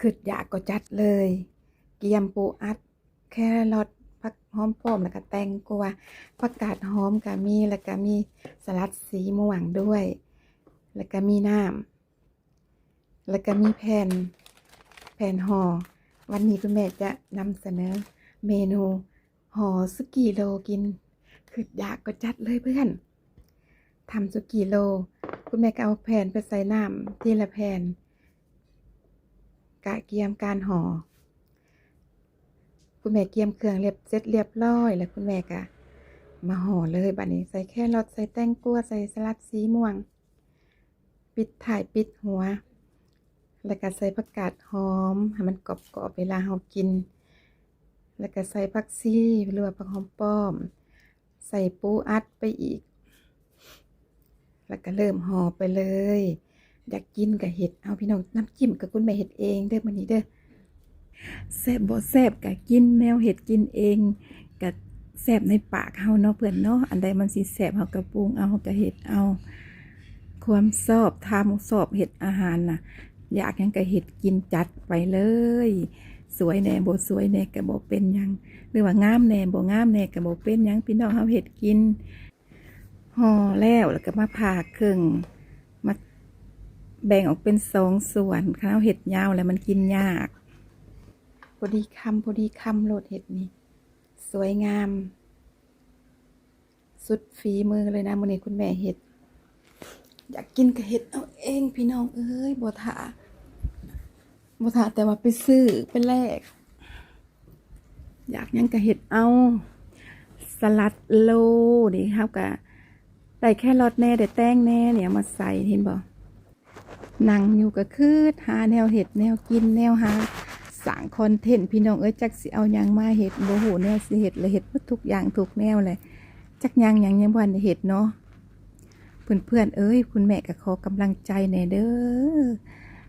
ຄຶດຢາກກໍຈັດເລີຍ ກຽມປູອັດ ແຄຣອດ ຜັກຫອມປ້ອມ ແລ້ວກະແຕງກວາ ຜັກກາດຫອມກະມີ ແລ້ວກະມີສະຫຼັດສີມ່ວງດ້ວຍ ແລ້ວກະມີນ້ຳ ແລ້ວກະມີແຜ່ນ ແຜ່ນຫໍ່. ວັນນີ້ຄຸນແມ່ຈະນຳສະເໜີເມນູຫໍ່ສຸກີໂລກິນ. ຄຶດຢາກກໍຈັດເລີຍເພື່ອນ ທຳສຸກີໂລ. ຄຸນແມ່ກໍເອົາແຜ່ນໄປໃສ່ນ້ຳທີລະແຜ່ນ ກະກຽມການຫໍ່. ຄຸນແມ່ກຽມເຄື່ອງລຽບ ເສັດລຽບຮ້ອຍແລ້ວ ຄຸນແມ່ກະມາຫໍ່ເລີຍ. ບາດນີ້ໃສ່ແຄຣອດ ໃສ່ແຕງກວາ ໃສ່ສະຫຼັດສີມ່ວງ ປິດທ້າຍປິດຫົວ ແລ້ວກະໃສ່ຜັກກາດຫອມໃຫ້ມັນກອບໆ ເວລາເຮົາກິນ ແລ້ວກະໃສ່ຜັກຊີຫຼືວ່າຜັກຫອມປ້ອມ ໃສ່ປູອັດໄປອີກ ແລ້ວກະເລີ່ມຫໍ່ໄປເລີຍ. ຢາກກິນກະເຮັດເອົາ ພີ່ນ້ອງ. ນ້ຳຈິ້ມກະຄຸນແມ່ເຮັດເອງເດີ້ມື້ນີ້ເດີ້. ແຊບບໍ່ແຊບກະກິນແນວເຮັດກິນເອງ ກະແຊບໃນປາກເຮົາເນາະເພື່ອນເນາະ. ອັນໃດມັນຊິແຊບເຮົາກະປຸງເອົາ ເຮົາກະເຮັດເອົາ. ຄວາມຊອບ ທາງຊອບເຮັດອາຫານນະ ຢາກຫຍັງກະເຮັດກິນ ຈັດໄປເລີຍ. ສວຍແດ່ບໍ່ສວຍແດ່ກະບໍ່ເປັນຫຍັງ ຫຼືວ່າງາມແດ່ບໍ່ງາມແດ່ກະບໍ່ເປັນຫຍັງ ພີ່ນ້ອງ. ເຮົາເຮັດກິນ ຫໍ່ແລ້ວ ແລ້ວກໍມາຜ່າເຄິ່ງ ມາແບ່ງອອກເປັນສອງສ່ວນ. ຄັນເຮົາເຮັດຍາວແລ້ວມັນກິນຍາກ. ພໍດີຄຳ ພໍດີຄຳໂລດເຮັດນີ້ ສວຍງາມ ສຸດຝີມືເລີຍນະ ມື້ນີ້ຄຸນແມ່ເຮັດ. ຢາກກິນກໍເຮັດເອົາເອງ ພີ່ນ້ອງເອີຍ ບໍ່ຖ້າ ບໍ່ຖ້າແຕ່ວ່າໄປຊື້ໄປແລກ. ຢາກຫຍັງກະເຮັດເອົາ. ສະຫຼັດໂລນີ້ ເຮົາກະໄດ້ແຄຣອດແດ່ ໄດ້ແຕງແດ່ນີ້ ເອົາມາໃສ່ ເຫັນບໍ່? ນັ່ງຢູ່ກະຄຶດຫາແນວເຮັດແນວກິນ ແນວຫາສ້າງຄອນເທັນ ພີ່ນ້ອງເອີຍ. ຈັກຊິເອົາຫຍັງມາເຮັດ ບໍ່ຮູ້ແນວຊິເຮັດ ແລະ ເຮັດໝົດທຸກຢ່າງທຸກແນວແຫຼະ. ຈັກຢ່າງຫຍັງຍັງບໍ່ທັນໄດ້ເຮັດເນາະ. ເພື່ອນໆເອີຍ ຄຸນແມ່ກໍຂໍກຳລັງໃຈແດ່ເດີ.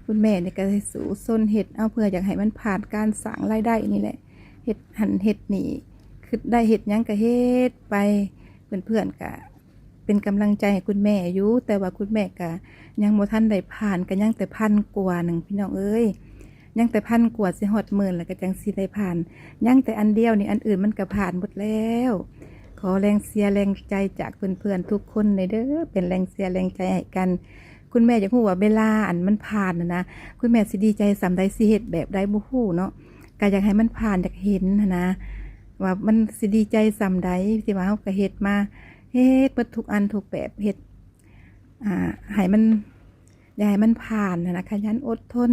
ຄຸນແມ່ນີ້ກໍສູ້ຊົນເຮັດເອົາ ເພື່ອຢາກໃຫ້ມັນຜ່ານການສ້າງລາຍໄດ້ນີ້ແຫຼະ ເຮັດຫັ້ນເຮັດນີ້ ຄຶດໄດ້ເຮັດຫຍັງກໍເຮັດໄປ. ເພື່ອນໆກໍເປັນກຳລັງໃຈໃຫ້ຄຸນແມ່ຢູ່ ແຕ່ວ່າຄຸນແມ່ກໍຍັງບໍ່ທັນໄດ້ຜ່ານ ກໍຍັງແຕ່ພັນກວ່າໜຶ່ງ ພີ່ນ້ອງເອີຍ. ຍັງແຕ່ພັນກວ່າ ຊິຮອດໝື່ນແລ້ວກໍຈັ່ງຊິໄດ້ຜ່ານ. ຍັງແຕ່ອັນດຽວນີ້ ອັນອື່ນມັນກໍຜ່ານໝົດແລ້ວ. ຂໍແຮງເຊຍແຮງໃຈຈາກເພື່ອນໆທຸກຄົນແດ່ເດີ ເປັນແຮງເຊຍແຮງໃຈໃຫ້ກັນ. ຄຸນແມ່ຢາກຮູ້ວ່າເວລາອັນມັນຜ່ານຫັ້ນນະ ຄຸນແມ່ຊິດີໃຈສ່ຳໃດ ຊິເຮັດແບບໃດບໍ່ຮູ້ເນາະ. ກໍຢາກໃຫ້ມັນຜ່ານ ຢາກເຫັນຫັ້ນນະ ວ່າມັນຊິດີໃຈສ່ຳໃດ ທີ່ວ່າເຮົາກໍເຮັດມາ ເຮັດເບິດທຸກອັນທຸກແບບ ເຮັດ ອ່າ ໃຫ້ມັນ ຢ່າໃຫ້ມັນຜ່ານຫັ້ນນະ ຂະຫຍັນອົດທົນ.